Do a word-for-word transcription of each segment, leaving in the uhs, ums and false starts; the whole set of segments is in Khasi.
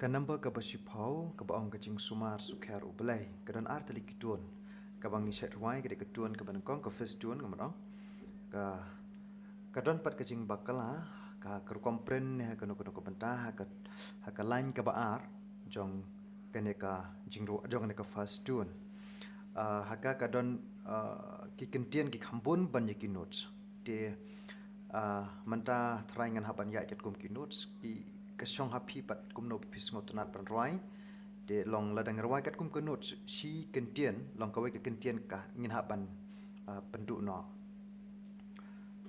Ka number kaba shiphew, kaba ong ka jingsumar sukher U Blei, ka don ar tylli ki tun. Kaba ngi shait rwai ka dei ka tun kaba nyngkong, ka first tun, kaba ong. Ka, ka don pat ka jingbakla, ka, ka rukom print ne ha kano kano ka bynta, ha ka, ha ka line kaba ar, jong kane ka jingru-, jong kane ka first tun. Ah, ha ka ka don, ah, ki kyntien ki kham bun ban ïa ki notes. Te, ah, mynta tharai ngan hap ban ïa katkum ki notes, ki ka shong ha phi pat kumno phi sngewtynnat ban rwai. Te long lada ngan rwai katkum ka notes, shi kyntien, long kawei ka kyntien ka ngin hap ban, ah, pynduh noh.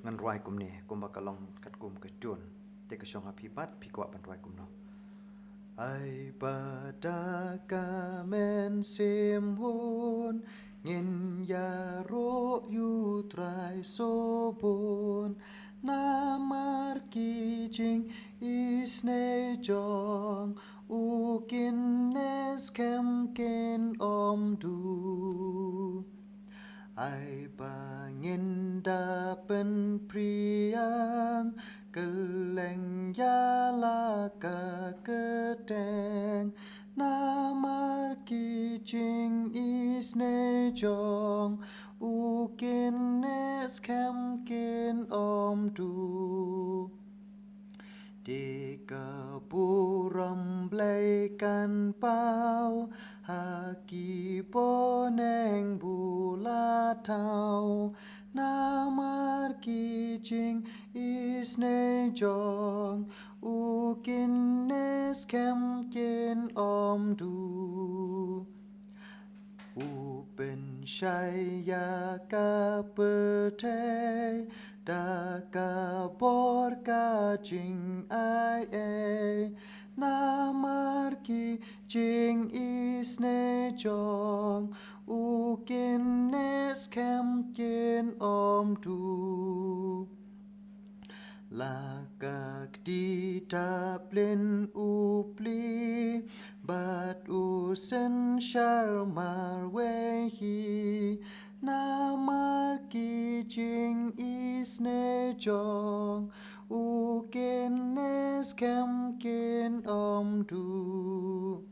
Ngan rwai kumne, kumba ka long katkum ka tun. Te ka shong ha phi pat, phi kwah ban rwai kumno. Ai ba da ka mynsiem hun, ngin ïaroh ïa U Trai sobun. Namar ki jingisynei jong u kin neh skhem kin ym duh. Ai ba ngin da pynphriang, kylleng ïa la ka kyrteng. Namar ki jingisynei jong u kin neh skhem kin ym duh. Te ka burom Blei kan paw ha ki bneng ba la thaw. Namar ki jingisynei jong u kin neh skhem kin ym duh. U pynshai ïa ka pyrthei da ka bor ka jingai ei. Namar ki jingisynei jong u kin neh skhem kin ym duh. La ka kti taplin u pli, bad u synshar marwei hi. Namar ki jingisynei jong u kin neh skhem kin ym duh.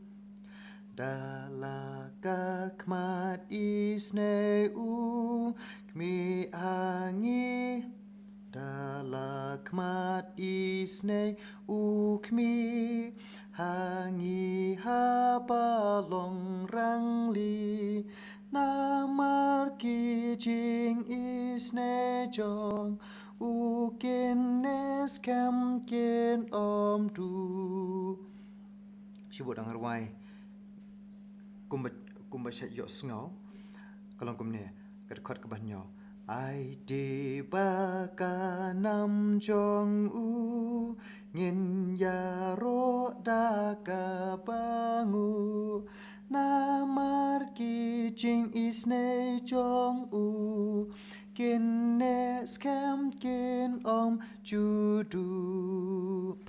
Da la ka khmat isynei u khmih ha ngi. Da la khmat isynei u khmih ha ngi ha ba long rangli. Namar ki jingisynei jong u kin neh skhem kin ym duh. Shibun dang rwai. Kumba, kumba sha ïohsngew. Ka long kumne, ka dkhot kaba hynñiew. Ai te ba ka nam jong u ngin ïaroh da kaba nguh. Namar ki jingisynei jong u kin neh skhem kin ym ju duh.